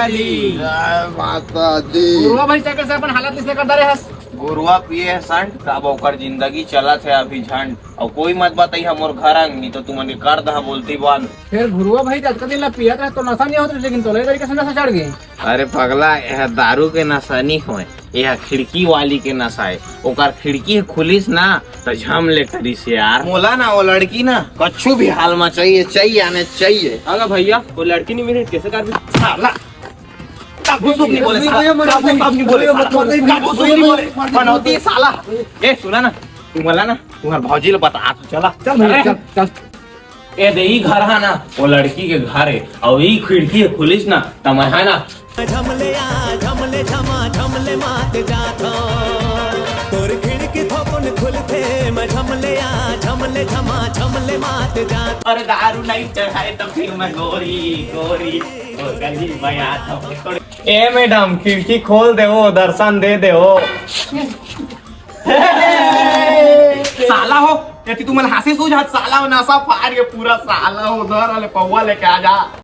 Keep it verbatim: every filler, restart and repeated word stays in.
जय माता दी। गुरुआ भाई, चक्कर से अपन हालत इसने कर डारे हस। गुरुआ पिए है संट, तब ओकर जिंदगी चलत है अभी झंड। और कोई मत बताई हम मोर घर अंग, नहीं तो तुमन के कर दहा बोलती बंद। फिर गुरुआ भाई, जतका दिन ला पियत रहे तो नशा नहीं होत रहे, लेकिन तोला ये तरीके से नशा चढ़ गई। अरे पगला, यह दारू के नशा नहीं होए, यह खिड़की वाली के नशा है। ओकर खिड़की खुलिस ना, तो झम ले करिस यार। मोला ना वो लड़की ना कछु भी हाल में चाहिए, चाहिए, आने चाहिए। अगर भैया वो लड़की नहीं मिली, कैसे कर भी? साला, कभू सुख नहीं बोले, साला। कभू सुख नहीं बोले, साला। कभू सुख नहीं बोले। मनौती, साला। ए, सुना ना, तू बोला ना, तुम्हारे भौजी ले बता, तू चला। चल भैया, अरे, चल, चल। ए दे, ई घर हा ना, वो लड़की के घर है, और ई खिड़की है खुलिस ना, त मैं है ना। झमले आ, झमले झमा, झमले मात जात हो। तोर खिड़की थोकुन खुलथे, मैं झमले आ, झमले झमा, झमले मात जात। अरे दारू नहीं चढ़ाए तो फिर मैं गोरी, गोरी, ओ गली मैं आता हूँ। ए मैडम, खिड़की खोल दे, वो दर्शन दे दे, वो। साला हो, यदि तुमन हंसी सूझ हाथ, साला हो, नशा फाड़ के पूरा, साला हो, उधर वाले पौवा लेके आ जा।